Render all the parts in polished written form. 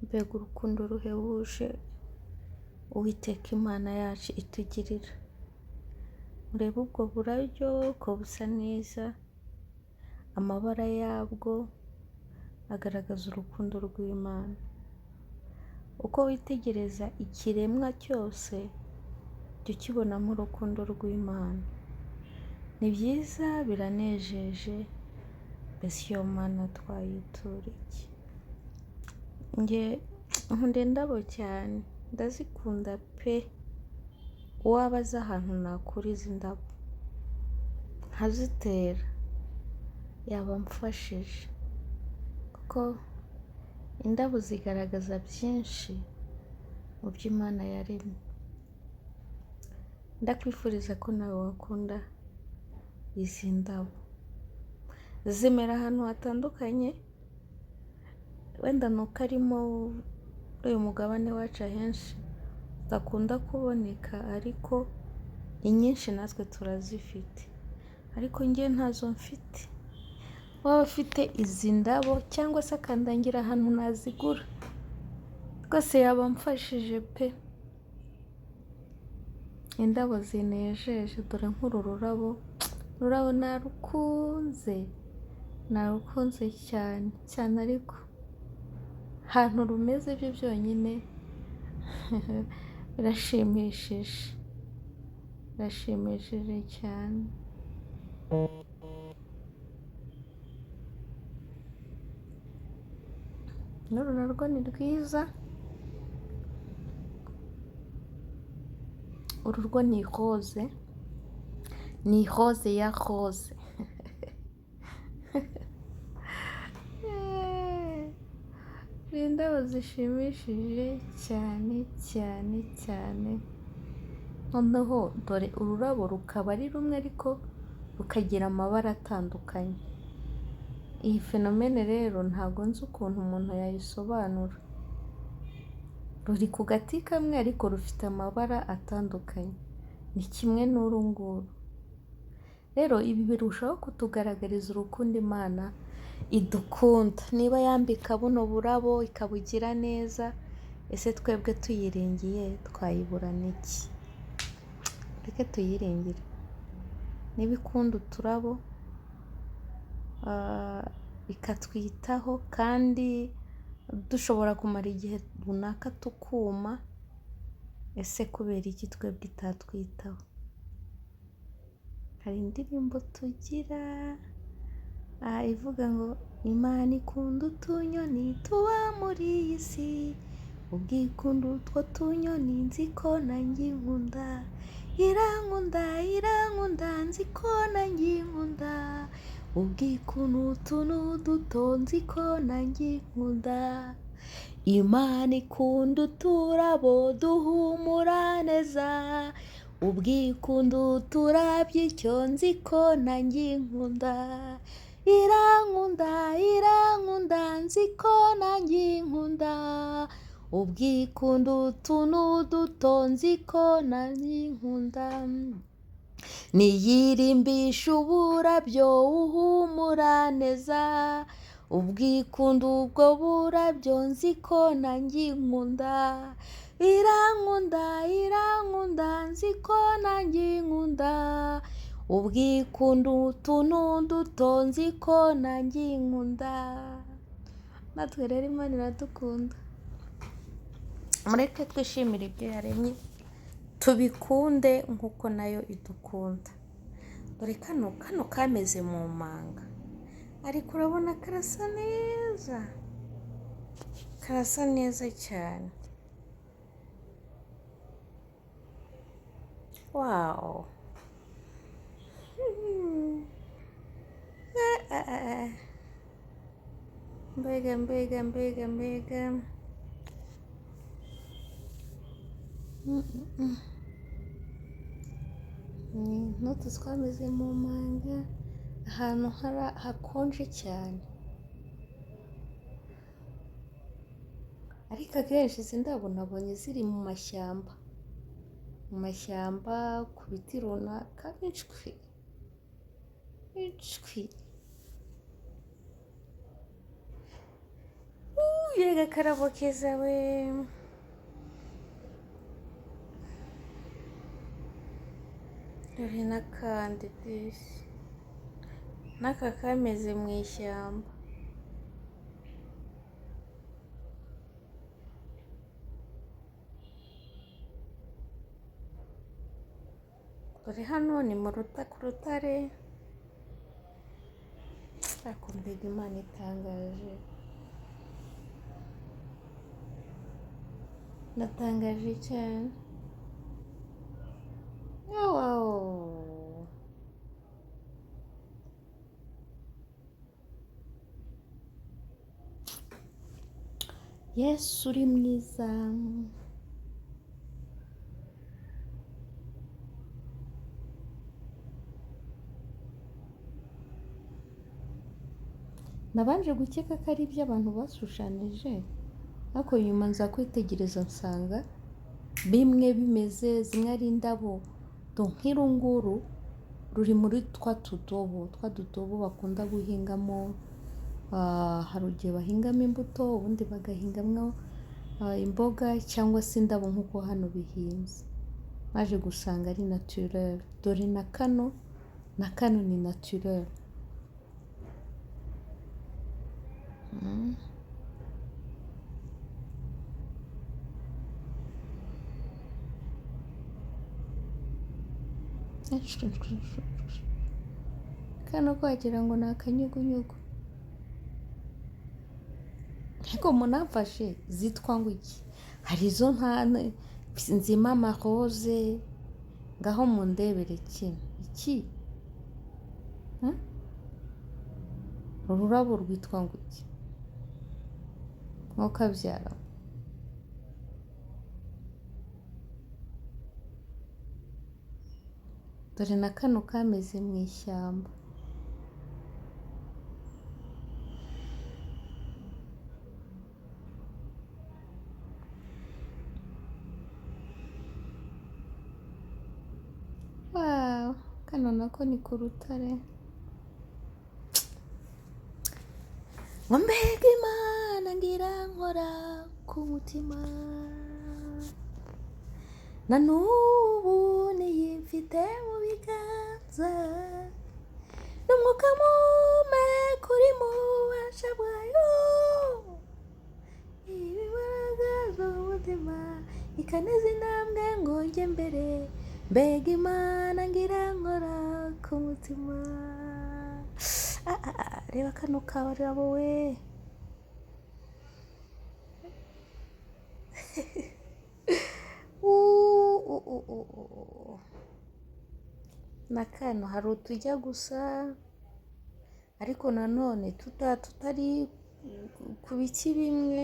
Mbega urukundo ruhebuje Uwiteka Imana yacu itugirira. Murebe ubwo burabyo ko busa neza, amabara yabwo agaragaza urukundo rw'Imana. Uko witegereza ikiremwa cyose jya ukibonamo urukundo rw'Imana. Ni byiza biranejeje, mbese iyo Mana twayitura iki? Njye nkunda indabo cyane, ndazikunda pe! Uwaba azi ahantu nakura izi ndabo nkazitera yaba amfashije, kuko indabo zigaragaza byinshi mu byo Imana yaremye. Ndakwifuriza ko nawe wakunda izi ndabo. Zimera ahantu hatandukanye, wenda ni uko ari muri uyu mugabane wacu ahenshi zidakunda kuboneka, ariko inyinshi natwe turazifite, ariko njye ntazo mfite. Uwaba afite izi ndabo cyangwa se akandangira ahantu nazigura, rwose yaba amfashije pe! Indabo zinejeje, dore nk'uru rurabo, ururabo narukunze, narukunze cyane cyane, ariko ahantu rumeze byo byonyine birashimishije, birashimishije cyane. N'uru narwo ni rwiza, uru rwo ni roze, ni roze ya roze. Ni indabo zishimishije cyane cyane cyane, noneho dore ururabo rukaba ari rumwe ariko rukagira amabara atandukanye. Iyi fenomene rero ntabwo nzi ukuntu umuntu yayisobanura. Ruri ku gati kamwe ariko rufite amabara atandukanye, ni kimwe n'uru nguru. Rero ibi birushaho kutugaragariza urukundo Imana idukunda. Niba yambika buno burabo ikabugira neza, ese twebwe tuyiringiye twayiburana iki? Reke tuyiringire. Niba ikunda uturabo ikatwitaho kandi dushobora kumara igihe runaka tukuma, ese kubera iki twebwe itatwitaho? Hari indirimbo tugira ivuga ngo Imana ikunda utunyoni tuba muri iyi si, ubwo ikunda utwo tunyoni nzi ko nanjye inkunda, irankunda irankunda nzi ko nanjye inkunda, ubwo ikunda utuntu duto nzi ko nanjye inkunda, Imana ikunda uturabo duhumura neza, ubwo ikunda uturabyo icyo nzi ko nanjye inkunda, irankunda irankunda nzi ko nanjye inkunda, ubwo ikunda utuntu duto nzi ko nanjye inkunda, niyirimbisha uburabyo uhumura neza, ubwo ikunda ubwo burabyo nzi ko nanjye inkunda, irankunda irankunda nzi ko nanjye inkunda, ubwo ikunda utuntu duto nzi ko nanjye inkunda. Natwe rero Imana iradukunda, mureke twishimire ibyo yaremye, tubikunde nk'uko nayo idukunda. Dore kano kano kameze mu manga, ariko urabona karasa neza, karasa neza cyane. Wawu! Mbega mbega mbega mbega! N'utu twameze mu manga, ahantu hakonje cyane. Ariko akenshi izi ndabo nabonye ziri mu mashyamba, mu mashyamba ku biti runaka, incwi incwi. Mbega akarabo keza we! Dore n'akandi disi, n'aka kameze mu ishyamba. Dore hano ni mu ku rutare, ariko mbega Imana itangaje, ndatangaje cyane. Wow! Yesu uri mwiza. Nabanje gukeka ko ari ibyo abantu bashushanije, ariko nyuma nza kwitegereza nsanga bimwe bimeze, zimwe ari indabo, nk'irunguru ruri muri twa tudobo, twa tudobo bakunda guhingamo, hari igihe bahingamo imbuto, ubundi bagahingamo imboga cyangwa se indabo nk'uko hano bihinze. Naje gusanga ari naturel. Dore na kano, na kano ni naturel. Kano ko wagira ngo ni akanyugunyugu, ariko munamfashe zitwa ngo iki? Hari izo nzima amaroze, ngaho mundebere kino iki, ururabo rwitwa ngo iki? Mwokabyara. Dore na kano kameze mu ishyamba. Wow, kano nako ni ku rutare. Ngo mbega Imana ngira nkora ku mutima, na n'ubu niyimfite mu biganza, n'umwuka mpumeka uri mu bubasha bwayo, imbaraga z'umutima ikaneza intambwe ngo njye mbere, mbega Imana ngira nkora ku mutima. Reba kano karabo we! Na kano hari utujya gusa, ariko nanone tutari ku biti bimwe,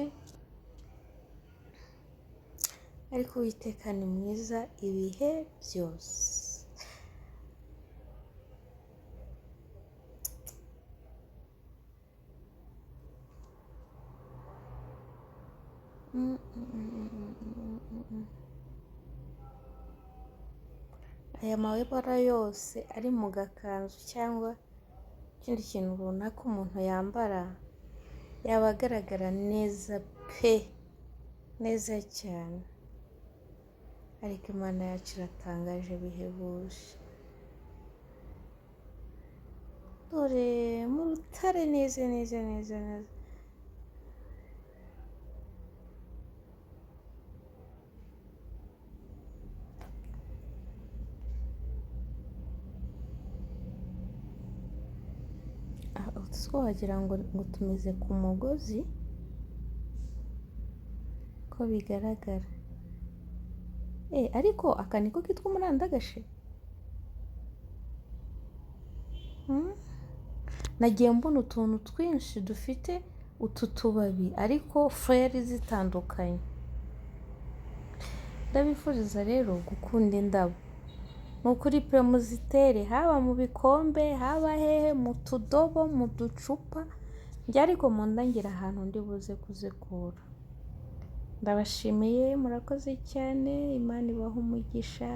ariko Uwiteka ni mwiza ibihe byose. Aya mabara yose ari mu gakanzu cyangwa ikindi kintu runaka umuntu yambara, yaba agaragara neza pe, neza cyane. Ariko Imana yacu iratangaje bihebuje. Dore mu rutare neza neza neza neza. Utwo wagira ngo tumeze ku mugozi, ko bigaragara. Ariko aka niko kitwa umurandagashi? Nagiye mbona utuntu twinshi dufite utu tubabi, ariko fureri zitandukanye. Ndabifuriza rero gukunda indabo. Ni ukuri pe, muzitere haba mu bikombe, haba hehe, mu tudobo, mu ducupa, njye ariko mundangira ahantu ndi buze kuzikura. Ndabashimiye, murakoze cyane, Imana ibahe umugisha.